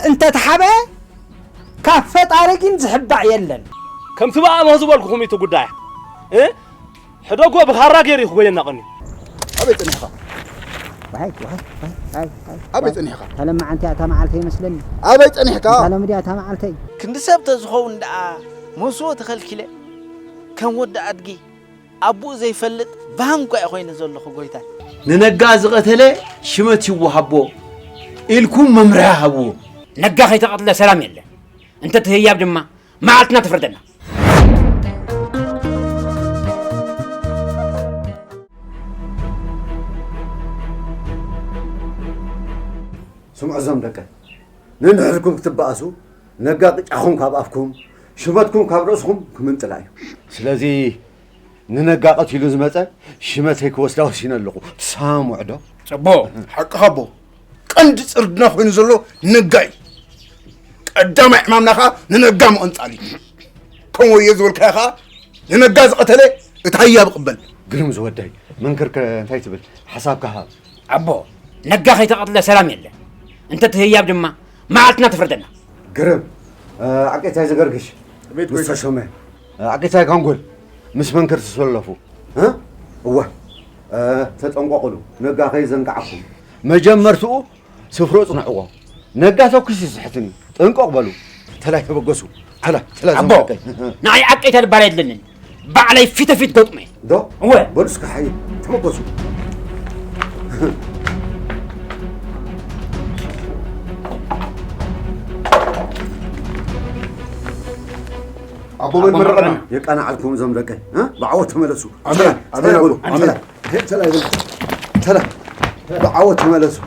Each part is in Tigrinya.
እንተተሓበአ ካብ ፈጣሪ ግን ዝሕባእ የለን። ከምቲ ብኣሞ ዝበልኩኹም እዩ እቲ ጉዳይ። እ? ሕደጎ ብኻራ ገይሩ እዩ ክጎየና ቀንዩ። ኣበይ ጸኒሕካ? ዋይ፣ ዋይ፣ ዋይ፣ ዋይ፣ ዋይ፣ ኣበይ ዋይ። ጸኒሕካ? እታ ለማዓንቲ እያ እታ መዓልተይ መስለኒ። ኣበይ ጸኒሕካ? እታ ሎሚ ድያ እታ መዓልተይ? ክንዲ ሰብ ተዝኸውን ደኣ መስዎ ተኸልኪለ ከም ወዲ ኣድጊ ኣቦኡ ዘይፈልጥ ባንኳ እየ ኮይነ ዘለኹ ጎይታይ። ንነጋ ዝቐተለ ሽመት ይወሃቦ ኢልኩም መምርሒ ሃብዎ። ነጋ ከይተቐትለ ሰላም የለን። እንተ እቲ ህያብ ድማ መዓልትና ትፍርደና። ስምዑ እዞም ደቀ፣ ንንሕድኩም ክትበኣሱ፣ ነጋ ቅጫኹም ካብ ኣፍኩም፣ ሽመትኩም ካብ ርእስኹም ክምንጥላ እዩ። ስለዚ ንነጋ ቀቲሉ ዝመጸ ሽመተይ ክወስዳ ወሲነ ኣለኹ። ትሰማምዑ ዶ? ጽቡቕ። ሓቅኻ ኣቦ። ቀንዲ ጽርግና ኮይኑ ዘሎ ነጋ እዩ። ቀዳማይ ዕማምና ኸኣ ንነጋ ምቕንጻል እዩ። ከም ወዮ ዝበልካዮ ኸኣ ንነጋ ዝቐተለ እቲ ሃያብ ይቕበል። ግርም ዝወደይ፣ መንክር ከ እንታይ ትብል? ሓሳብካ ሃብ። ኣቦ፣ ነጋ ከይተቐትለ ሰላም የለን። እንተ እቲ ህያብ ድማ መዓልትና ትፍርደና። ግርም፣ እ፣ ዓቂታይ ዘገርግሽ፣ ኣቤት ምስ ጎይታ። ተሾመ፣ እ፣ ዓቂታይ ካንጎል ምስ መንክር ትሰለፉ። እ? እወ፣ እ፣ ተጠንቀቑሉ፣ ነጋ ከይዘንጋዓኩም። መጀመርትኡ ስፍሮ ጽንዕዎ። ነጋ ተኩስ ይስሕትን እዩ። ጥንቀቕ በሉ። ተላይ ተበገሱ። ተላ፣ ተላ ኣቦ፣ ዘመልከት። ንዓይ ዓቀይታ ልባል ኣይድለንን። ባዕለይ ፊት ፊት ገጥመ። ዶ? እወ። በሉ እስከ ሓይ ተበገሱ። ኣቦ በል ኣቦ መርቐና። መርቐና። የቃናዓልኩም እዞም ደቀይ። እ? ብዓወት ተመለሱ። ኣሜን። ተላ፣ ኣሜን ተላ ኣቦ። በሉ። ኣሜን። ተላ፣ ተላ ይበሉ። ተላ። ብዓወት ተመለሱ።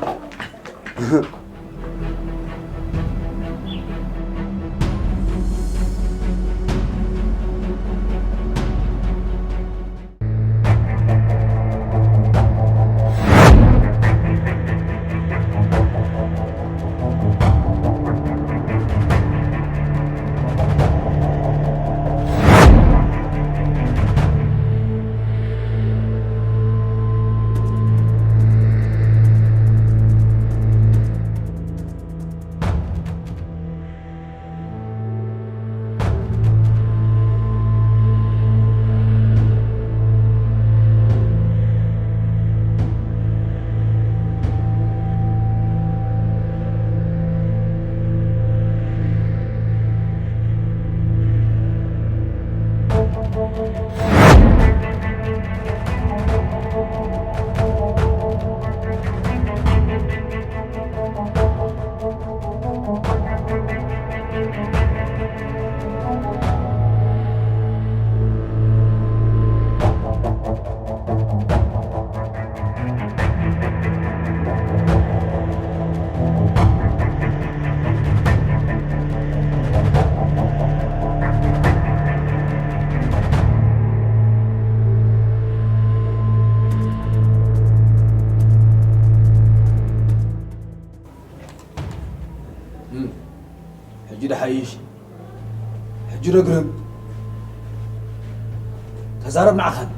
እም፣ ሕጂ ድሓይሽ፣ ሕጂ ዶ ግርም? ተዛረብ ንዓኻን።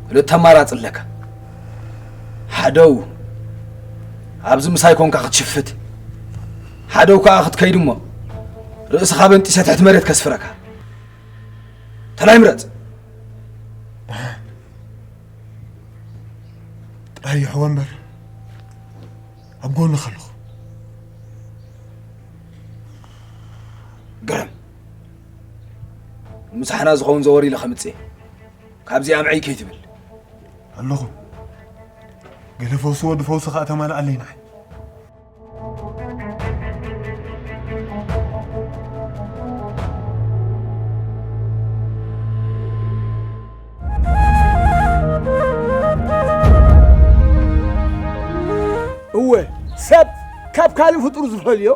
ክልተ ኣማራጺ ኣለካ። ሓደው ኣብዚ ምሳይ ኮንካ ክትሽፍት፣ ሓደው ከኣ ክትከይድ እሞ ርእስኻ በንጢሰ ትሕቲ መሬት ከስፍረካ። ተላይ ምረጽ። ጥራይ ይሕወ እምበር ኣብ ጎንኻ ኣለኹ። ግርም፣ ምሳሕና ዝኸውን ዘወር ኢለ ከምጽእ። ካብዚ ኣምዕይ ከይትብል። ኣለኹ። ገለ ፈውሲ ወዲ ፈውሲ ኸኣ ተማልኣለይ ንዓይ። እወ፣ ሰብ ካብ ካልእ ፍጡር ዝፈልዮ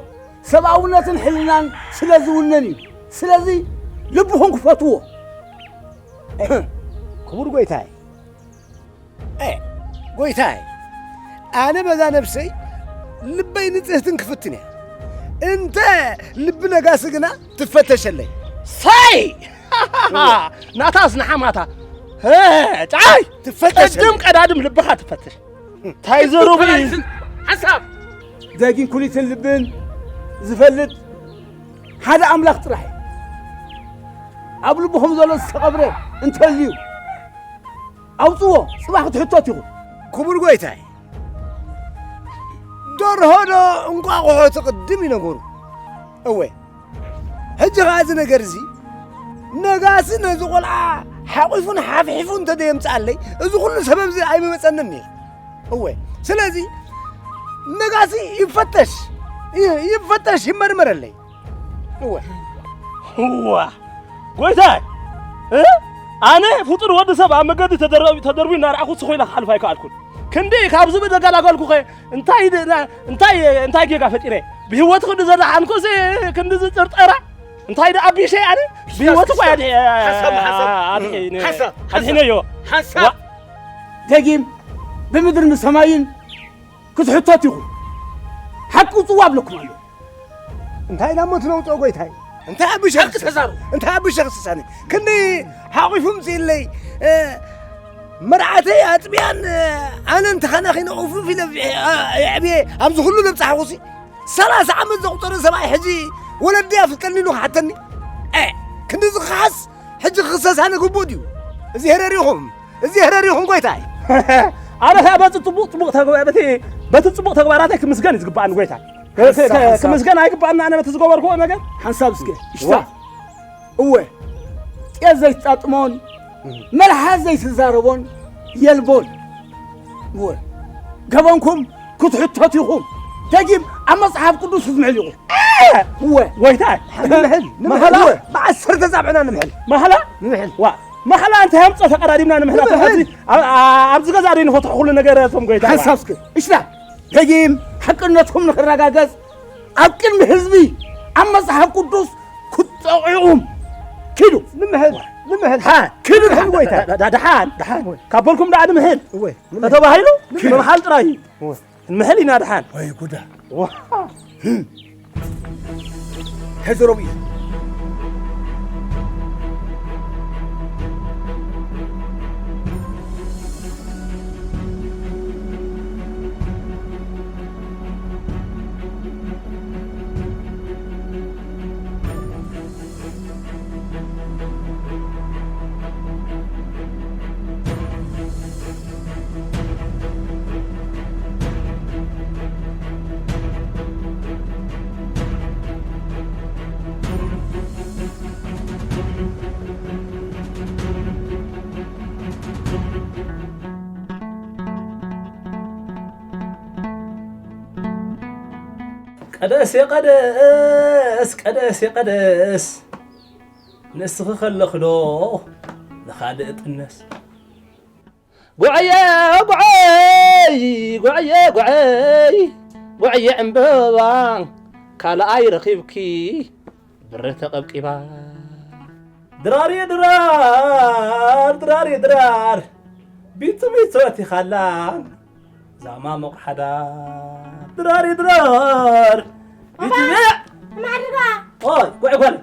ሰብኣውነትን ሕልናን ስለ ዝውነን እዩ። ስለዚ ልብኹም ክፈትዎ። ክቡር ጎይታይ፣ እ፣ ጎይታይ፣ ኣነ በዛ ነብሰይ ልበይ ንጽህትን ክፍትን እየ። እንተ ልቢ ነጋሲ ግና ትፈተሸለይ። ሳይ! ናታ ኣስንሓ ማታ። እ፣ ጫይ! ትፈተሸለይ። ቅድም ቀዳድም ልብኻ ትፈትሽ። እንታይ ዘረቡ እዩ? ሓንሳብ ሓሳብ። ደጊም ኩሊትን ልብን ዝፈልጥ ሓደ ኣምላኽ ጥራሕ እዩ። ኣብ ልብኹም ዘሎ ዝተቐብረ እንተልዩ ኣውፅዎ፣ ፅባሕ ክትሕተት ኢኹም። ክቡር ጎይታይ፣ ደርሆ ዶ እንቋቑሖ ትቕድም እዩ ነገሩ? እወ፣ ሕጂ ኸዓ እዚ ነገር እዚ ነጋሲ ነዚ ቖልዓ ሓቒፉን ሓፍሒፉ እንተ ደየምፅኣለይ፣ እዚ ኹሉ ሰበብ እዚ ኣይምመፀንን ነይሩ። እወ፣ ስለዚ ነጋሲ ይፈተሽ፣ ይ-፣ ይፈተሽ፣ ይመርመረለይ። እወ። እዋ፣ ጎይታይ፣ እ? ኣነ ፍጡር ወዲ ሰብ ኣብ መገዲ ተደረቢ-፣ ተደርቢ እናረኣኹ ስኹ ኢለ ክሓልፍ ኣይከኣልኩን። ክንዲ ካብዚ ብዘገላገልኩኸ እንታይ ድ-፣ ና-፣ እንታይ፣ እንታይ ጌጋ ፈጢረ? ብህይወት ክንዲ ዘድሓንኩሲ ክንዲ ዝጥርጠራ? እንታይ ዶ ኣቢሸ ኣነ? ብህይወት እኮ ሓሳብ፣ ኣድሒ-፣ ሓሳብ፣ ሓሳብ። ኣድሒ-፣ ሓሳብ፣ ሓሳብ። ኣድሒነዮ። ሓሳብ። ዋ። ደጊም ብምድርን ብሰማይን ክትሕተት ኢኹም። ሓቂ ውፅዋ ኣብለኩም ኣሎ። እንታይ ኢና እሞ ትነውፅኦ ጎይታይ? እንታይ ኣቢ ሸኽ ሓቂ ተዛረቡ። እንታይ ኣቢ ሸኽ ስሳኒ? ክንዲ ሓቒፉ ምፅኢለይ፣ እ፣ መርዓተይ ኣጥቢያን፣ እ፣ ኣነ እንተኸናኺነ ኡፍፍ ኢለ፣ እ፣ የዕብየ ኣብዚ ኩሉ ዘብፅሓኹሲ፣ ሰላሳ ዓመት ዘቑፀረ ሰብኣይ ሕጂ ወለዲ ኣፍቀኒ ኢሉ ክሓተኒ? እ፣ ክንዲ ዝኸሓስ ሕጂ ክኽሰስ ኣነ ግቡእ ድዩ? እዚ ህረር ኢኹም። እዚ ህረር ይኹን ጎይታይ። ኣነ ኸኣ በቲ ጽቡቕ፣ ጽቡቕ ተግባ-፣ በቲ፣ በቲ ጽቡቕ ተግባራተይ ክምስገን እዩ ዝግባኣኒ ጎይታይ። ክ-፣ ክ-፣ ሓንሳብ፣ ሓንሳብ። ክምስገን ኣይግባኣኒ ኣነ በቲ ዝገበርክዎ ነገር? ሓንሳብ እስከ፣ እሽታ። ዋ። እወ፣ ጤል ዘይትጣጥሞን፣ መልሓስ ዘይትዛረቦን የልቦን። እወ፣ ገበንኩም ክትሕተቱ ኢኹም። ደጊም ኣብ መጽሓፍ ቅዱስ ክትምሕል ኢኹም። እወ። ጎይታይ፣ ንምሕል፣ ንምሕል፣ ማህላ? እወ፣ ብዓሰርተ ጻብዕና ንምሕል። ማህላ? ንምሕል። ዋ፣ ማሕላ እንታይ ኣምጾ ተቀዳዲምና ንምሕላ? ንምሕል። ኣብዚ፣ ኣ-፣ ኣ-፣ ኣብዚ ገዛ ደይ ንፈትሖ ኩሉ ነገር እቶም ጎይታ። ሓንሳብ እስኪ፣ እሽታ፣ ደጊም ሓቅነትኩም ንኽረጋገጽ ኣብ ቅድሚ ህዝቢ ኣብ መጽሓፍ ቅዱስ ክትጠቕዑም። ኪዱ። ንምሕል፣ ንምሕል። ሓ-፣ ኪዱ ንምሕል ንሓ-፣ ጎይታ። ዳ-፣ ዳ-፣ ደሓን፣ ደሓን። እወ። ካብ በልኩም ደኣ ንምሕል። እወ፣ ንምሕል። ተተባሂሉ ንምሕል። ምምሓል ጥራይ እዩ። እወ። ንምሕል ኢና ደሓን። ወይ ጉዳ። ዋ። ሕዚ ረቡዕ እዩ። ቀደስ የቀደስ፣ ቀደስ የቀደስ፣ ንስኺ ከለኺ ዶ ንኻልእ ጥነስ? ጉዕየ ጉዐይ፣ ጉዕየ ጉዐይ፣ ጉዕየ ዕምበባ፣ ካልኣይ ረኺብኪ ብሪ ተቐብቂባ። ድራርየ ድራር፣ ድራርየ ድራር፣ ቢቱ ቢቱ ኣቲኻላ ዛማ ሞቕ ሓዳር። ድራርየ ድራር፣ ቢቱ ባባ፣ ቢዕ። ማዕድጋ። ኦይ፣ ጉዕ ጓል።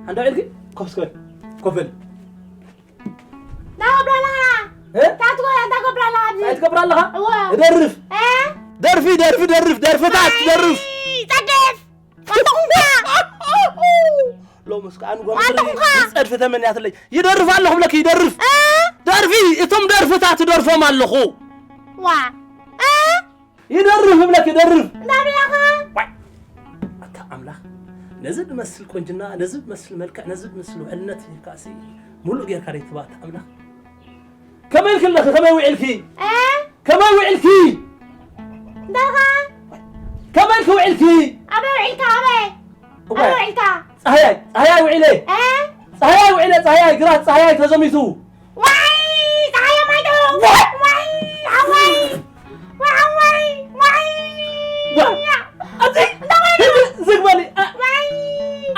ሓንዳ ኢልኪ ኮፍ እስከ በል። ኮፍ በል። እንታይ ትገብር ኣለኻ? እ? እንታይ ትገብር፣ እንታይ ትገብር ኣለኻ ኣብዚ? እንታይ ትገብር ኣለኻ? እወ። እደርፍ። እ? ደርፊ፣ ደርፊ፣ ደርፍ፣ ደርፍታት፣ ኣይ፣ ደርፍ። ጸድፍ። መጣኹምካ። ሎምስ ከኣ ንጎምድሪ መጣኹምካ። ጸድፊ ተመንያትለይ። ይደርፍ ኣለኹ ብለኪ፣ ይደርፍ። እ? ደርፊ፣ እቶም ደርፍታት እደርፎም ኣለኹ። ዋ። እ? ይደርፍ እብለኪ፣ ይደርፍ። እንዳበላኻ? ዋይ፣ ኣታ ኣምላኽ፣ ነዚ ዝመስል ቁንጅና፣ ነዚ ዝመስል መልክዕ፣ ነዚ ዝመስል ውዕልነት ሂብካሲ፣ ሙሉእ ጌርካ ደይትህባ፣ ኣታ ኣምላኽ። ከመይ ኢልኪ ኣለኺ? ከመይ ውዒልኪ? እ? ከመይ ውዒልኪ? እንዳኻ? ከመይ ኢልኪ ውዒልኪ? ኣበይ ውዒልካ? ኣበይ? እወ። ኣበይ ውዒልካ? ጻህያይ፣ ጻህያይ ውዒለ። እ? ጻህያይ ውዒለ፣ ጻህያይ፣ ግራት ጻህያይ ተዘሚቱ። ዋይ፣ ጸሓየ ማይዶ። ዋይ። ዋይ፣ ሓወይ። ዋይ፣ ሓወይ። ዋይ። ዋ-፣ ኣቲ፣ እንታይ ኮይኑ? ዝግበሊ፣ ኣ-፣ ዋይ።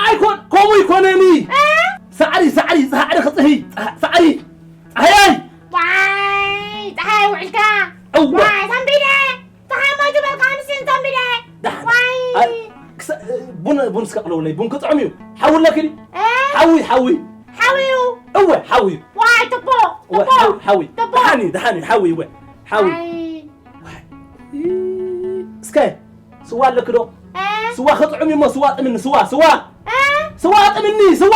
ኣይኮን፣ ከምኡ ይኮነኒ። እ? ሳዕሪ፣ ሳዕሪ፣ ሳዕሪ ክጽሂ፣ ጻ-፣ ሳዕሪ። ጸሓያይ። ዋይ፣ ጸሓያይ ውዒልካ። እወ። ዋይ፣ ሰንቢደ። ጸሓይ ሞይቱ በልካ፣ ኣምስቲ እንተንቢደ። ደሓን። ዋይ። ኣይ፣ ክሰ-፣ ቡን፣ ቡን እስከ ቅለውለይ፣ ቡን ክጥዕም እዩ። ሓዊ ኣለኪ ድዩ? እ? ሓዊ፣ ሓዊ። ሓዊ እዩ። እወ፣ ሓዊ እዩ። ዋይ፣ ትቦ፣ እወ፣ ትቦ፣ ሓዊ፣ ሓዊ። ትቦ። ደሓን እዩ፣ ደሓን እዩ፣ ሓዊ፣ እወ፣ ሓዊ። ዋይ። ዋይ። ከ ስዋ ኣለኪ ዶ? እ? ስዋ ክጥዑም እሞ ስዋ ጥምኒ፣ ስዋ፣ ስዋ። እ? ስዋ ጥምኒ፣ ስዋ።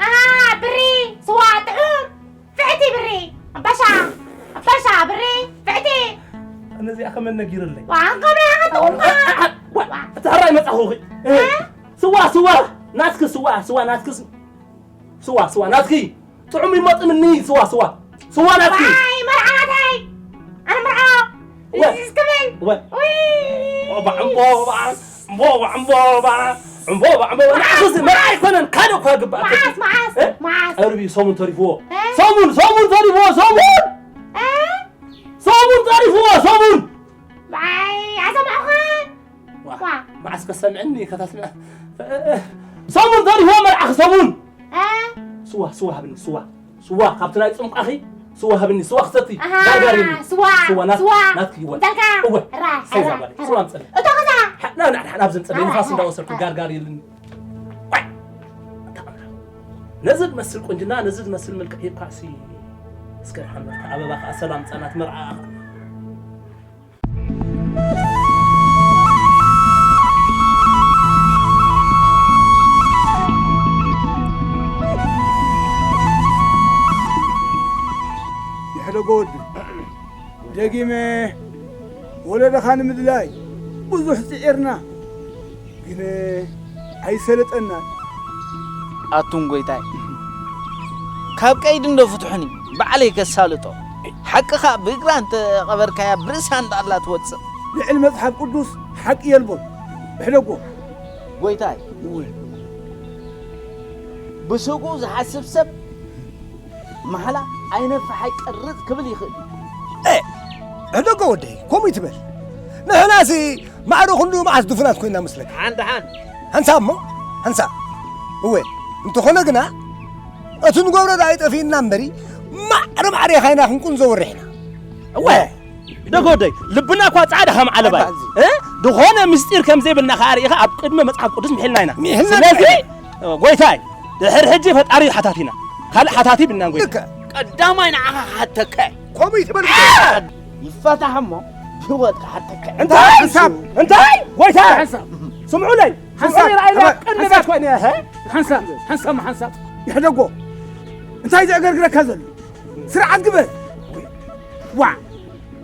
ኣሃ፣ ብሪ፣ ስዋ ጥዑም። ፍዕቲ ብሪ፣ ኣባሻ፣ ኣባሻ ብሪ፣ ፍዕቲ። ነዚኣ ከመን ነጊርለይ? ዋ፣ እንኮ ብላ ያኸተውማ። ዋ፣ ዋ። እቲ ሕራይ መጻኹኺ። እ? ስዋ፣ ስዋ፣ ናትኪ ስዋ፣ ስዋ ናትኪ ስ-፣ ስዋ፣ ስዋ ናትኪ። ጥዑም ይመጥምኒ፣ ስዋ፣ ስዋ። ስዋ ናትኪ። ዋይ፣ መርዓ ናተይ። ኣነ መርዓ። ወ-፣ እዚ ዝክብል። ወ-፣ ውይ። እምቦ፣ እምቦ፣ እምቦ፣ እምቦ፣ እምቦ፣ እምቦ፣ እምቦ። ንዓኽስ መርዓ ኣይኮነን፣ ካልእ እኳ ግባእ። መዓስ፣ መዓስ፣ እ? መዓስ? ቀርቢ፣ ሰሙን ተሪፍዎ። እ? ሰሙን፣ ሰሙን ተሪፍዎ፣ ሰሙን። እ? ሰሙን ተሪፍዎ፣ ሰሙን። ዋይ፣ ኣሰማዕኹን። ዋ፣ ዋ። መዓስ ከሰምዕኒ፣ ከተስምዕ። ሰሙን ተሪፍዎ፣ መርዓኺ ሰሙን። እ? ስዋ፣ ስዋ ሃብኒ፣ ስዋ። ስዋ፣ ካብቲ ናይ ጽምቋኺ፣ ስዋ ሃብኒ፣ ስዋ ክሰቲ። ኣሃ፣ ጋርጋር ኢሉ። ስዋ፣ ስዋ፣ ናት-፣ ስዋ። ናትኪ፣ እወ። እንተልካ። እወ። ራ፣ ሰይ ራ፣ ዛባሊ፣ ራ። ስዋ ምጸለይ። እቶ ገዛ። ሓ-፣ ና፣ ና፣ ና፣ ናብዚ ምጸለይ፣ ራ፣ ንፋስ ራ፣ እንዳወሰድኩ ራ። ጋርጋር ኢሉኒ። ዋይ! ኣታ ኣምላኽ። ነዚ ዝመስል ቁንጅና፣ ነዚ ዝመስል ምልክዕ ሂብካሲ፣ እስከ ደሓን በልካ። ኣበባ ከኣ ሰላም ጻናት መርዓ። የሕደጎ ወዲ፣ ደጊመ ወለደኻ ንምድላይ ብዙሕ ጽዒርና፣ ግን ኣይሰለጠናን። ኣቱም ጎይታይ፣ ካብ ቀይዲ እንዶ ፍትሑኒ፣ ባዕለይ ከሳልጦ። ሓቅኻ ብእግራ እንተ ቀበርካያ፣ ብርእሳ እንዳኣላ ትወጽእ። ልዕሊ መጽሓፍ ቅዱስ ሓቂ የልቦን። እሕደጎ። ጎይታይ፣ እወ። ብስግኡ ዝሓስብ ሰብ ማሕላ ኣይነፍሕ ኣይቀርጽ ክብል ይኽእል እዩ። እ፣ እሕደጎ ወደይ፣ ከምኡ ይትበል። ንሕናሲ ማዕረ ክንድኡ መዓስ ድፉናት ኮይና መስለካ? ሓን ደሓን። ሓንሳብ እሞ፣ ሓንሳብ። እወ፣ እንተኾነ ግና፣ እቲ ንገብሮ ደኣ ኣይጠፊእና እምበሪ፣ ማዕረ ማዕረ ኢኻ ኢና ክንቁንዞ ወሪሕና። እወ፣ እሕደጎ ወደይ፣ ልብና እኳ ጻዕዳ ከም ዓለባ እዩ። ኣባዚ። እ? ዝኾነ ምስጢር ከም ዘይብልና ከኣ ርኢኻ ኣብ ቅድሚ መጽሓፍ ቅዱስ ምሒልና ኢና። ምሒልና ስለዚ፣ ኢና። ጎይታይ፣ ድሕሪ ሕጂ ፈጣሪ ሓታቲና። ካልእ ሓታቲ ብናን ጎይታ። ልክዕ። ቀዳማይ ንዓኻ ክሓተካ እየ። ከምኡ ይትበል። ይፈታሕ እሞ ህይወት ክሓተካ እየ። እንታይ? ሓንሳብ። እንታይ? ጎይታ። ሓንሳብ። ስምዑለይ። ሓንሳብ። ስምዑለይ፣ ርኣይና ሓንሳብ። ቅድሚ ቤት ኮይነ፣ ሀ? ሓንሳብ። ሓንሳብ፣ ሓንሳብ። ይሕደጎ። እንታይ ዘዕገርግረካ ዘሎ? ስርዓት ግበር። ዋ።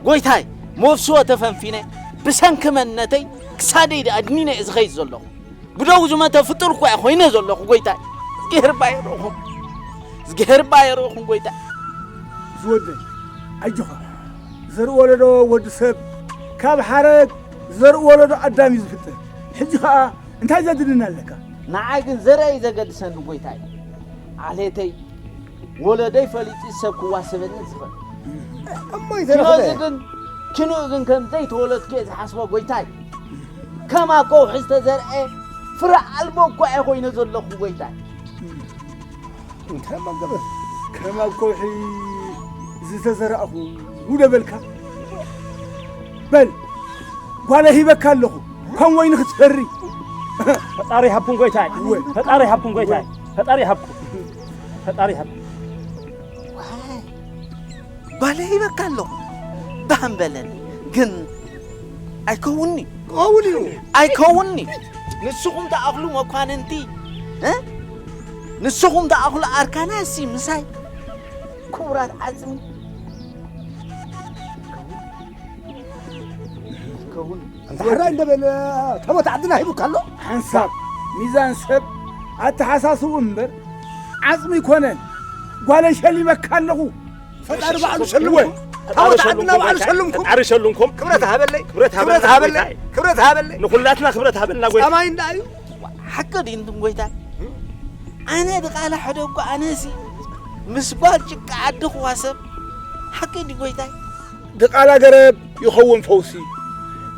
ጎይታይ፣ መብስዎ ተፈንፊነ፣ ብሰንኪ መንነተይ ክሳደይ ኣድኒነ እየ ዝኸይድ ዘለኹ። ብደው ዝመተ ፍጡር እኳ እየ ኮይነ ዘለኹ ጎይታይ። እዝግሄር እባ የርእኹም። እዝግሄር እባ የርእኹም ጎይታይ። ዝወደይ፣ ኣጆኻ። ዘርኢ ወለዶ ወዲ ሰብ ካብ ሓረግ ዘርኢ ወለዶ ኣዳም እዩ ዝፍጠር። ሕጂ ኸኣ እንታይ ዘድልን ኣለካ? ንዓይ ግን ዘርኢ እዩ ዘገድሰኒ ጎይታይ። ዓሌተይ፣ ወለደይ ፈሊጡ ሰብ ክዋሰበኒ ዝኽእል። እሞ ኪኖዚ ይተረፈ። ግን፣ ኪኖ ግን ከም ዘይተወለድኩ እየ ዝሓስቦ ጎይታይ። ከም ኣብ ከውሒ ዝተዘርአ ፍረ ኣልቦ እኳ እየ ኮይነ ዘለኹ ጎይታይ። እንታይ እሞ ገበር? ከም ኣብ ከውሒ ዝተዘራእኹ ጉደ በልካ። በል፣ ጓለ ሂበካ ኣለኹ፣ ከም ወይኒ ክትፈሪ። ፈጣሪ ሃብኩም ጎይታይ። እወ። ፈጣሪ ሃብኩም ጎይታይ። ፈጣሪ ሃብኩም። ፈጣሪ ሃብኩም። ዋይ፣ ጓለ ሂበካ ኣለኹ። ባህ ምበለኒ። ግን ኣይከውንኒ። ክኸውን እዩ። ኣይከውንኒ። ንስኹም ትኣኽሉ መኳንንቲ፣ እ? ንስኹም ትኣኽሉ ኣርካናሲ ምሳይ ክቡራት ዓጽሚ። ኣይከውን። እንተ ሕራይ እንደ በለ ታቦት ዓድና ሂቡካ ኣሎ። ሓንሳብ ሚዛን ሰብ ኣተሓሳስቡ እምበር ዓጽሚ ኣይኮነን። ጓለይ ሸሊመካ ኣለኹ። ፈጣሪ ባዕሉ ሸልምኩም። እወ። ታቦት ዓድና ባዕሉ ሸልምኩም። ፈጣሪ ሸልምኩም። ክብረት ሃበለይ። ክብረት ክብረት ሃበልና ሃበለይ። ጎይታይ። ክብረት ሃበለይ። ንኹላትና ክብረት ሃበልና ጎይታይ። ጸማይ እንዳ እዩ። ሓቂ ድዩ እንትን ጎይታይ? ኣነ ድቓላ ሕደጎ ኣነሲ ምስ ጓል ጭቃ ዓዲ ክዋሰብ ሓቂ ድዩ ጎይታይ? ድቓላ ገረብ ይኸውን ፈውሲ፣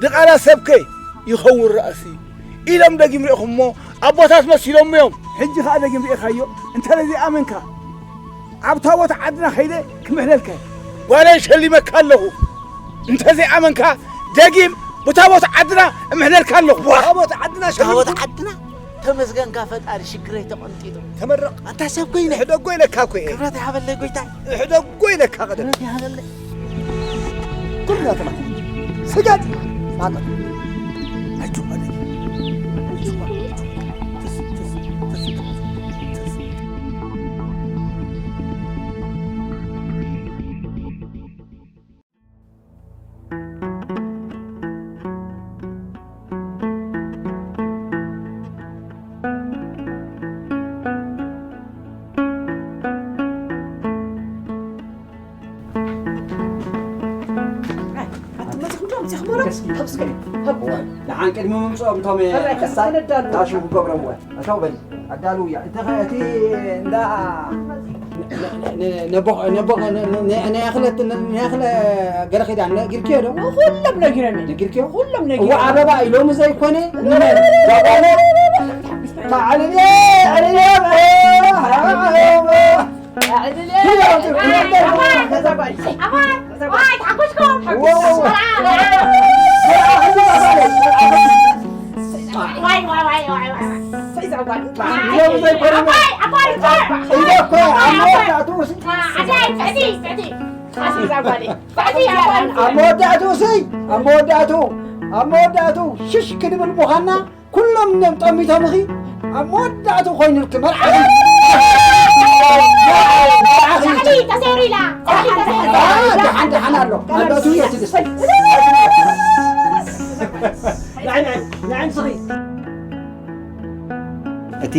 ድቓላ ሰብከ ይኸውን ራእሲ ኢሎም ደጊም ርኢኹሞ ኣቦታት መሲሎም እዮም። ሕጂ ኸኣ ደጊም ርኢኻዮ፣ እንተ ዘይኣመንካ ኣብ ታቦት ዓድና ከይደ ክምሕለልካ እየ። ጓለይ ሸሊመካ ኣለኹ፣ እንተ ዘይኣመንካ ደጊም ብታቦት ዓድና እምሕለልካ ኣለኹ። ታቦት ዓድና ሸሊምኩም። ታቦት ዓድና ተመስገንካ ፈጣሪ ሽግረይ ተቐንጢጡ። ተመረቕ። ኣንታ ሰብ ኮይነ። እሕደጎ ኢለካ እኮ እየ። ክብረት ይሃበለይ ጎይታይ። እሕደጎ ኢለካ ቀደም። ክብረት ይሃበለይ። ኩሉ ናትና። ስገድ። ናትና። ደሓን ቅድሚ ምምፅኦም እቶም ጣሹ ክገብሮም እወ። እተው በሊ ኣዳልውያ። እቲ ኸ-፣ እቲ እንዳ ነ-፣ ነ-፣ ነቦ-፣ ነቦ-፣ ነ-፣ ነ-፣ ነ-፣ ናይ ኣኽለት-፣ ነ-፣ ናይ ኣኽለ ገለ ኺዳን ነጊርክዮ ዶ? ኩሎም ነጊሮም እዮም። ነጊርክዮ? ኩሎም እዋ ነጊሮም። ኣበባ ኢሎሙ ዘይኮነ፣ ምን-፣ ዳቆነ፣ ታዕልልየ፣ ዕልልየ፣ ኣዕልልየ። ኣብ መወዳእትኡ ሲ፣ ኣብ መወዳእትኡ፣ ኣብ መወዳእትኡ ሽሽ ክንብል ምዃንና ኩሎም እኒኦም ጠሚቶምኺ ኣብ መወዳእትኡ ኮይኑልኪ መርዓኺ። መርዓኺ። ጻዕዲ ተሰይሩ ኢላ። ጻዕዲ ተሰይሩ ኢላ። አ፣ ደሓን ደሓን ኣሎ። ኣሎ፣ እቲ እየ ትልስቲ። ንዓይ፣ ንዓይ፣ ንዓይ ንስኺ። እቲ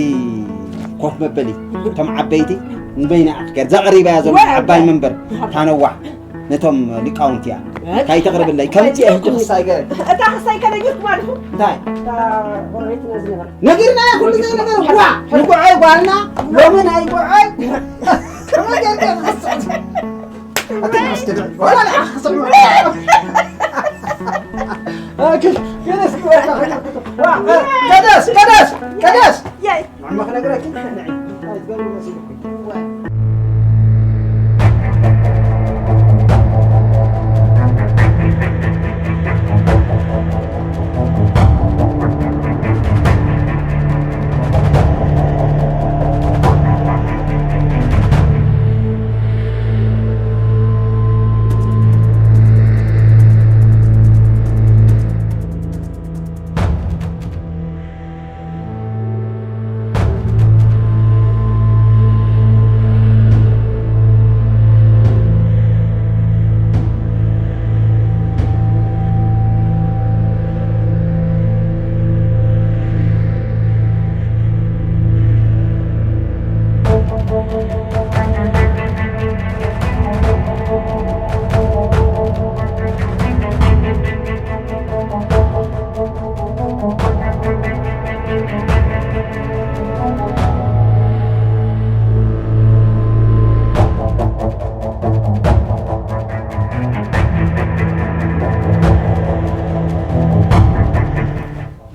ኮፍ መበሊ፣ እቶም ዓበይቲ ንበይና እያ ክትገር-፣ እዛ ቀሪባያ ዘሎ ወ-፣ ዓባይ መንበር፣ እታ ነዋሕ። ነቶም ሊቃውንቲ እያ። እ? ካይተቕርብለይ፣ ከምቲ እየ ህልኩ ክሳይ ገ-፣ እታ ክሳይ ከ ነጊርኩም ኣለኹ? እንታይ? እታ ጎረቤትና ዝነበረ። ነጊርናያ ኩሉ ዘይነገር፣ ዋ! ንጉዖ ጓልና፣ ሎሚ ናይ ጉዖ። ከመይ ጌርካ ክስዕት? ኣቲ ኣስትድዕ፣ ወላ ንዓኻ ክስዕት። ኣኪ፣ ገለስ ክበካ፣ ዋ! ከደስ፣ ከደስ፣ ከደስ! የይ! ንዕማ ክነግረኪ፣ ንዒ። እንታይ ትገብሪ መሲልኪ?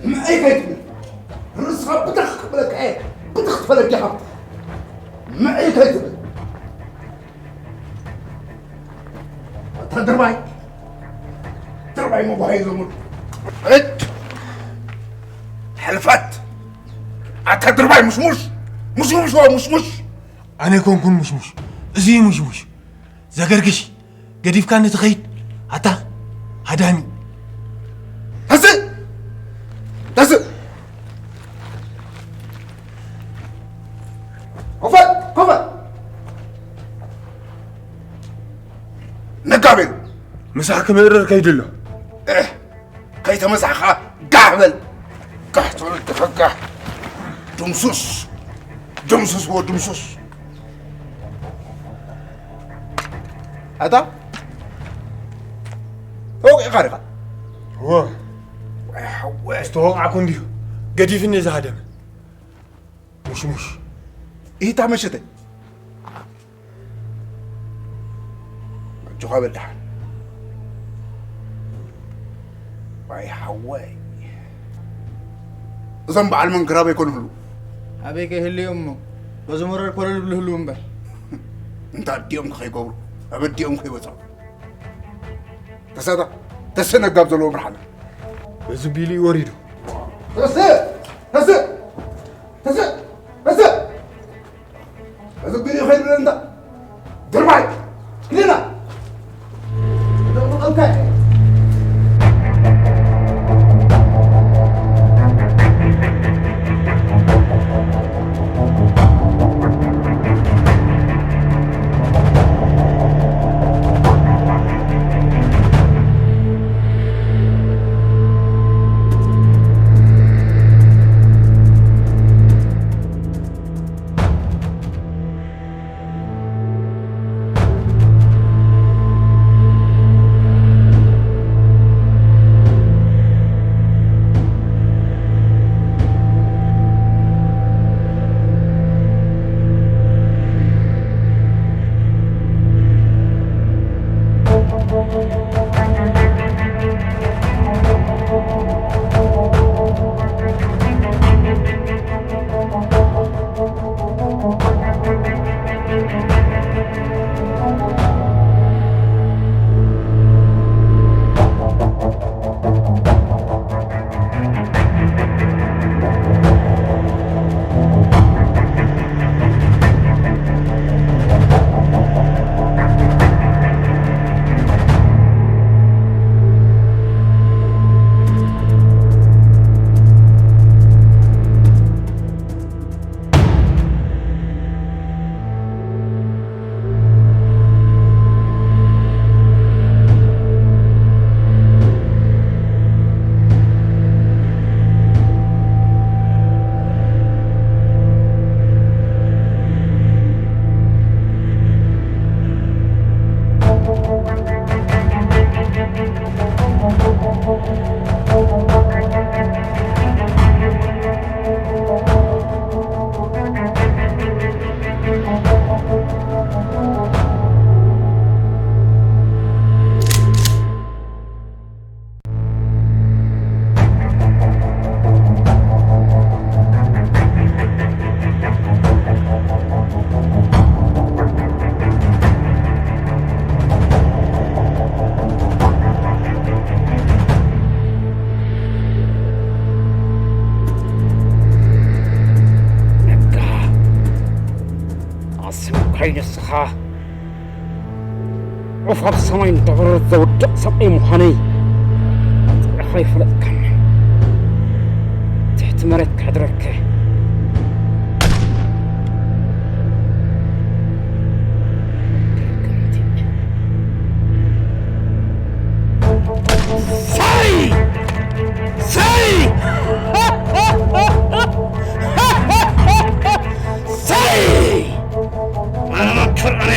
ምዐይ ከይትብል። ርእስኻ ብትኽ ክብለካ እየ። ብትኽ ትበለኪ ኢኻ። ምዐይ ከይትብል። ኣታ ድርባይ፣ ድርባይ መጓሃዩ ዘመዱ። እት! ሕልፈት! ኣታ ድርባይ ሙሽሙሽ! ሙሽሙሽ ወ ሙሽሙሽ! ኣነ ኣይኮንኩን ሙሽሙሽ፣ እዚ እዩ ሙሽሙሽ። ዘገርግሽ፣ ገዲፍካኒ ትኸይድ፣ ኣታ ሃዳሚ። ተስእ! ተስእ! ኮፈል! ኮፈል! ነጋቤ! ምሳሕ ክምእርር ከይዱ ኣሎ። እህ! ከይተመሳሕኻ ጋሕ በል። ጋሕ ትብል ተፈጋሕ። ድምሱስ። ድምሱስ ወ ድምሱስ። ኣታ ተወቂዕካ ዲኻ? እወ። ወይ ሓወይ። ዝተወቃዕኩ እንዲዩ ገዲፍኒ እዚ ሃደመ። ሙሽሙሽ። ኢታ መሸተ። ኣጆኻ በል ደሓን። ዋይ ሓወይ። እዞም በዓል መንክር ኣበይ ኮን ህሉ? ኣበይ ከይህልዩ እሞ፣ በዚ መረር ኮለል ብሉ ህልው እምበር። እንተ ኣዲኦም ከይገብሩ፣ ኣብ ኣዲኦም ከይወፅዑ። ተሰታ፣ ተሰ ነጋብ ዘለዎ ብርሃን። በዚ ቢሉ እዩ ወሪዱ። ተሰ! ተሰ! ተሰ! ተሰ! እዚ ግዲ ኸይድ ብለን እንዳ ድርባይ ክልና ደቕልቀልካ። ንስኻ ዑፍ ኣብ ሰማይ እንዳበረረ ዘውድቕ ሰብኣይ ምዃነይ ኣጽቢዕኻ ኣይፈለጥካን። ትሕቲ መሬት ከሕድረካ እየ። ሳይ! ሳይ! ሳይ! ኣነ መክር ኣነ!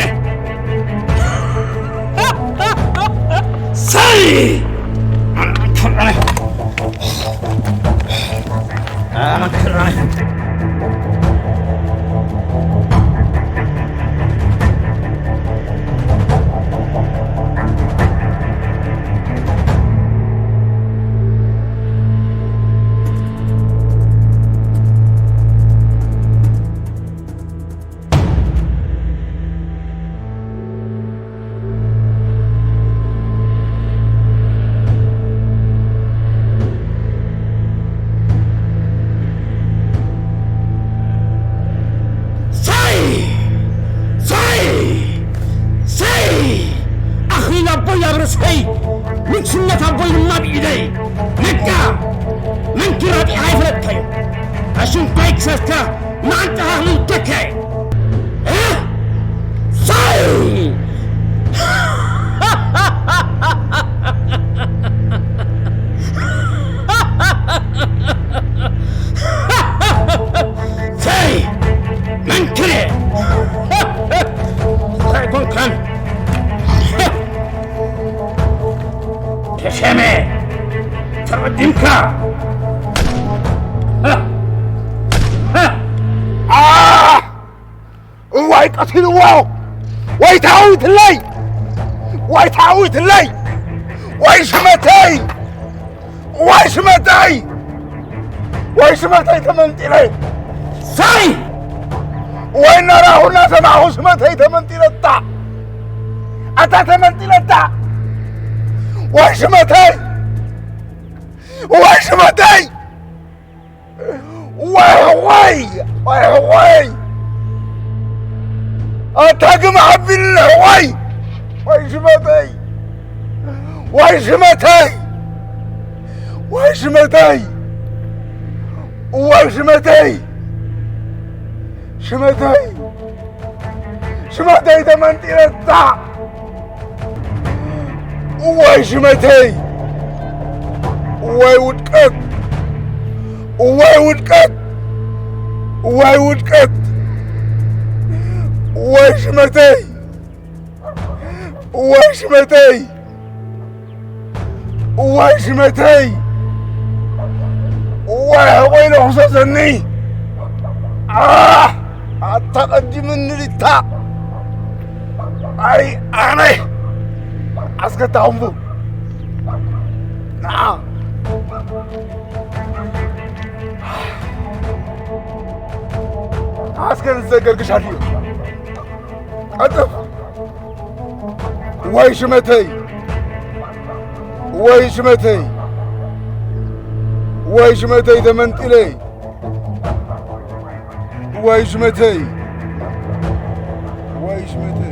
ሳይ! ኣነ መክር ኣነ! ኣነ መክር ኣነ! ሳይ! ሳይ! ሳይ! ኣኽሊል ኣቦይ ኣብ ርእሰይ፣ ንግስነት ኣቦይ ድማ ኣብ ኢደይ። ነጋ! መንኪ ረጢኻ ኣይፈለጥካዮ። ኣሽንኳይ ክሰስካ መዓንጣኻ ክልውጠካ እየ። እ? ሳይ! ሳይ! መንክር! ሳይ ኮንካን! ተሸመ! ተቐዲምካ! አ! እዋይ ቀቲልዎ! ወይ ተዓዊትለይ! ወይ ተዓዊትለይ! ወይ ሽመተይ! ወይ ሽመተይ! ወይ ሽመተይ ተመንጢለ! ሳይ! ወይ እናራኹ እናሰማዕኹ ሽመተይ ተመንጢለታ! ኣታ ተመንጢለታ! ወይ ሽመተይ! ወይ ሽመተይ! ወይ ሕቆይ! ወይ ሕቆይ! ኣታ ግም ዓቢልኒ ሕቆይ! ወይ ሽመተይ! ወይ ሽመተይ! ወይ ሽመተይ! ወይ ሽመተይ! ሽመተይ! ሽመተይ ተመንጢለታ! እዋይ ሽመተይ! እዋይ ውድቀት! እዋይ ውድቀት! እዋይ ውድቀት! እዋይ ሽመተይ! እዋይ ሽመተይ! እዋይ ሽመተይ! እዋይ ሕቆይ ዶ ክሰሰኒ! ኣህ! ኣታ ቀዲምኒ ሪታ! ኣይ ኣነ! ኣስከታ ሁንቡ! ንዓ! ኣስከ ንዘገርግሽ ኣድልዮ! ቀልጥፍ! ወይ ሽመተይ! ወይ ሽመተይ! ወይ ሽመተይ ተመንጢለ! ወይ ሽመተይ! ወይ ሽመተይ!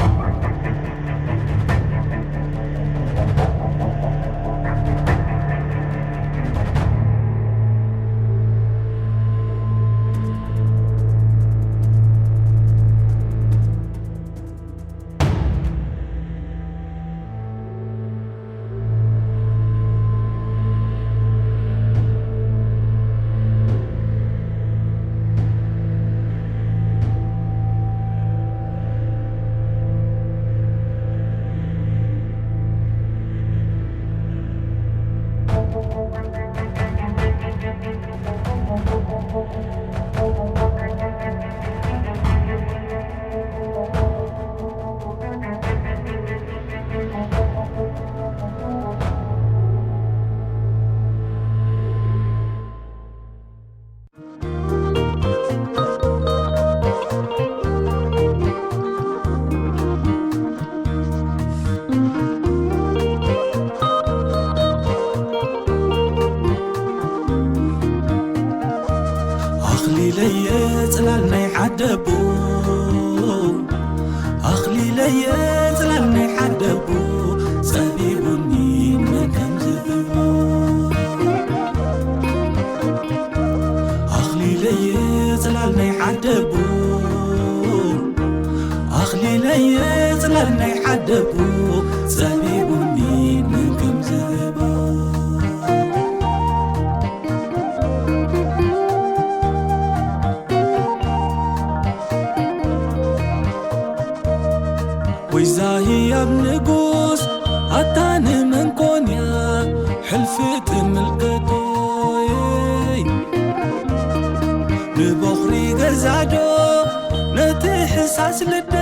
ኣኽሊለየ ጽላል ናይ ዓደቦ፣ ሊለየ ጽላል ናይ ሓደኩ ጸቢቡኒ ምን ከም ዝህቦ። ወይዛ ህያብ ንጉስ ኣታ ንመንኮንያ ሕልፊ ትምልከቶይ ንበኽሪ ገዛዶ ነቲ ሕሳስ ልደ